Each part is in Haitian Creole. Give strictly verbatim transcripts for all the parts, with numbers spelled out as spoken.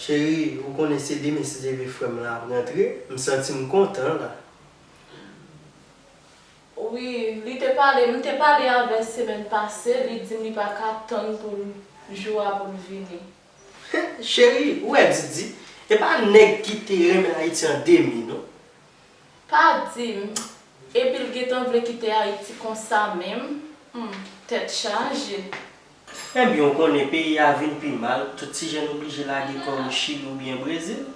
Cheri, ou konnen se demen si Dye vle frè m lan ap rantre, m santi m kontan la. Wi, li te pale, m te pale avè l semèn pase, li di m li pa ka tann pou l jou a pou l vini. Cheri, ou wè Didi, e pa nèg ki te renmen Ayiti an demi non. Pa di m. Epi l gentan vle kite Ayiti konsa menm. Hmm, tèt chaje. Ebyen, ou konnen peyi a vin pi mal, tout ti jèn oblije lage kò yo Chili oubyen Brezil.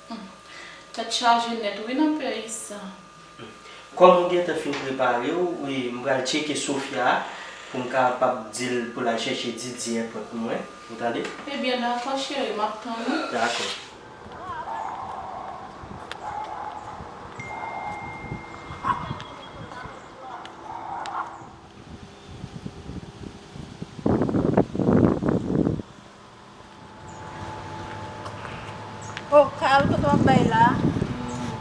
Hmm, tèt chaje nèt wi nan peyi sa. Kòm ou gentan fin prepare w, e, m pral tcheke Sofia a pou m kapab di l pou l al chèche Didi èpòt mwen. Ou tande? Ebyen, dakò, cheri, m ap tann ou. Dakò. Oh, Carl, kote w ap bay la?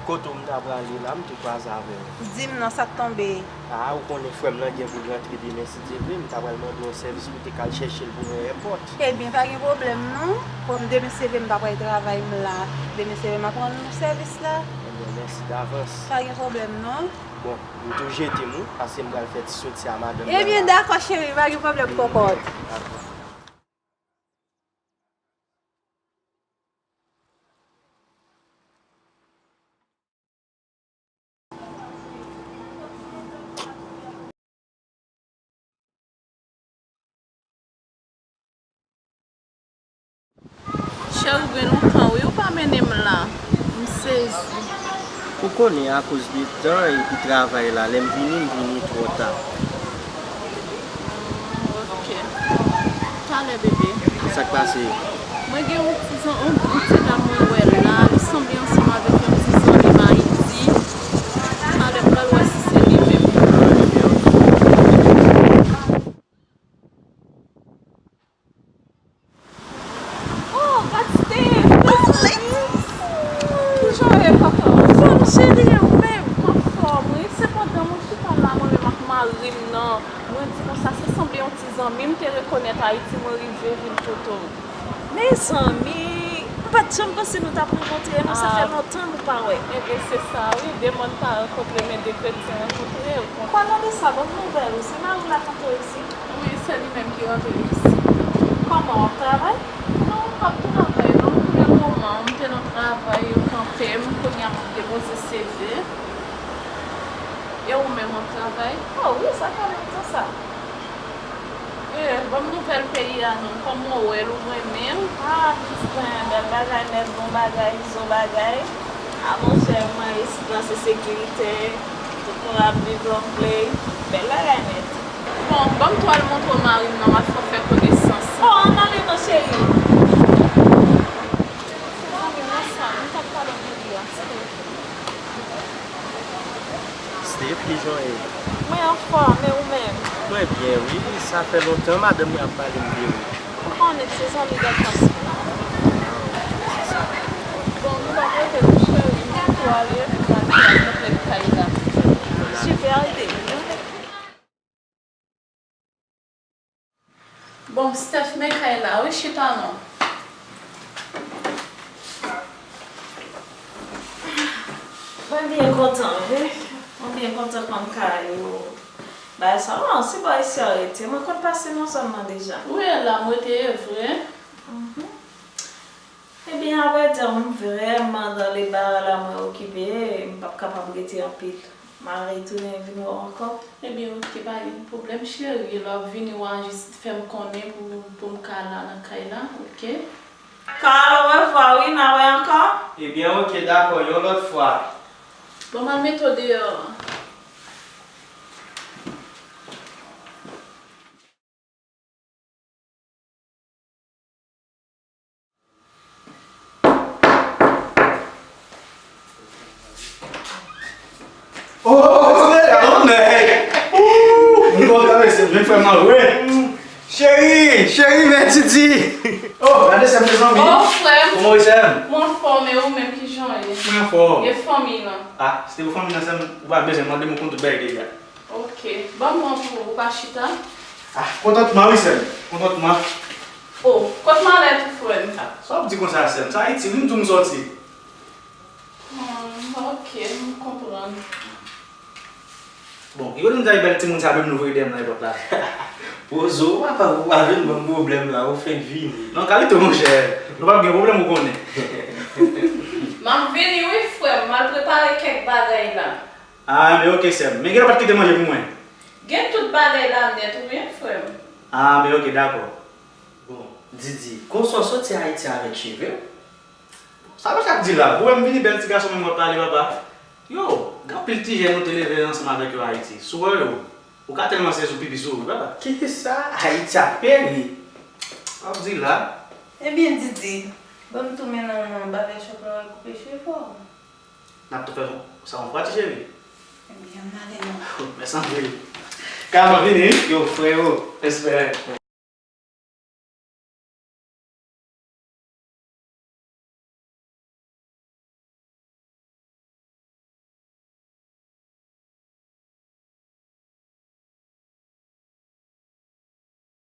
Kote w m ta prale la, m te kwaze avè w. Di m non, sa k tonbe? A, ou konnen frè m nan gen pou l rantre demen si Dye vle, m ta pral mande w yon sèvis pou te ka al chèche l pou mwen èpòt. Ebyen, pa gen pwoblèm non. Kòm demen si Dye vle m pa pral travay m la, demen si Dye vle m ap rann ou sèvis la. Ebyen, mèsi davans. Pa gen pwoblèm non. Bon, m tou jete m wi, paske m pral fè ti soti a madanm nan la. Ebyen, dakò, cheri, pa gen pwoblèm, kòkòt. Dakò. Cheri, gen lontan wi ou pa mennen m la. M sezi. Ou konnen akoz de tan epi travay la, lè m vini, m vini twò ta. Ok. Talè, bebe. Sa k pase? Mwen gen yon ti zan-, yon, yon ti dam mwen wè la, li sanble ansanm avèk yon ti zanmi m Ayiti. Talè, m pral wè si se li menm. Oh, gad Steve! Kijan w ye, kòkò? Anfòm, cheri, e ou menm? Anfòm, wi. Se pandan mwen chita la, mwen menm ak mari m nan, mwen di konsa, se sanble yon ti zanmi m te rekonèt Ayiti, mwen rive vin kote w. Mezanmi, m pa t janm panse nou t ap rankontre non, sa fè lontan nou pa wè. Ebyen, se sa, wi. De mòn pa rankontre, men de kretyen rankontre. Palan de sa, ban m nouvèl ou, se mari w la kanpe w isit? Wi, se li menm ki rantre isit. Kòman, w ap travay? Non, m p ap travay non. Pou le moman, m te nan travay, yo kanpe m. Kounye a, m ap depoze C V. E ou menm, w ap travay? Oh wi, sa fè lontan sa. E, ban m nouvèl peyi a non. Kòman w wè l, ou renmen l? Ah, pitit mwen, bèl bagay nèt, bon bagay, izo bagay. Ah, monchè, mwen, isit la, se sekirite. Tout moun ap viv lòk vle. Bèl bagay nèt. Bon, ban m tou al montre w mari m nan, m ap fè w fè konesans. Oh, ann ale non, cheri. Mezanmi, mwen sa, m t ap pale de li a, Steve. Steve, kijan w ye? Mwen anfòm, e ou menm? Mwen byen, wi. Sa fè lontan madanm mwen ap pale m de ou. Ou konnen, se zanmi danfans mwen. Bon, nou pa pote nou cheri, nou tou ale, nou pral fè al montre l kay la. Sipè, rete. Bon, Steph, men kay la, wi, chita non. Mwen byen kontan, wi. Mwen byen kontan konn kay ou. Bagay sa, oh, se bò isi a rete. Mwen konn pase nan zòn nan deja. Ou ye la, m rete, e vre. Mhm. Ebyen, avrèdi, m vrèman dans le bara la, mwen okipe, m p ap kapab rete anpil. M a retounen vin wè w ankò. Ebyen, oke, pa gen pwoblèm, cheri. Lè w ap vini, w a jis fè m konnen pou, pou m ka la nan kay la, oke? Carl, orevwa, wi, n a wè ankò. Ebyen, oke, dakò, yon lòt fwa. Bon, m al mete w deyò. Oh, oh, oh, oh, oh, nèg! Ooh, m kontan, mesye, m jwenn frè m nan vre. Cheri, cheri, men Didi. Oh, gade sè m, mezanmi. Oh, frè m. Kòman w ye, sè m? Mwen anfòm, e ou menm, kijan w ye? Mwen anfòm. E fanmi lan? Ah, se te pou fanmi lan, sè m, ou pa bezwen mande m, ou konn tout bagay deja. Ok. Ban m pran pou ou, ou pa chita. Ah, kontantman wi, sè m. Kontantman. Oh, kot malèt ou, frè m? Ah, sa w ap di konsa, sè m? Sa Ayiti wi m di w m sòti. Hmm, ok, m konprann. Bon, ki kote m t al bèl timoun sa menm nou voye dèyè m nan èpòt la? Poze w papa, ou pa vin ban m pwoblèm la, ou fenk vini. Non, Kalito monchè, nou p ap gen pwoblèm ou konnen. M ap vini wi, frè m, m al prepare kèk bagay la. Ah, men ok sè m. Men genlè w pa t kite manje pou mwen? Gen tout bagay la nèt wi, frè m. Ah, men ok, dakò. Bon, Didi, konsa w soti Ayiti avèk cheve w? Sa monchè ap di la? Ou wè m vini bèl ti gason menm w ap pale papa? Yo, gen anpil ti jèn nou te leve ansanm avèk yo Ayiti. Si w wè yo, ou ka tèlman sezi w pipi sou ou wi papa. Kisa? Ayiti ap peri. Sa w ap di la? Ebyen Didi, ban m tou men nan barbè shop la w al koupe cheve w. N ap tou fè sa yon fwa ti cheri. Ebyen ann ale non. Mèsi anpil. Kay mwen vini wi. Yo freo. Respè.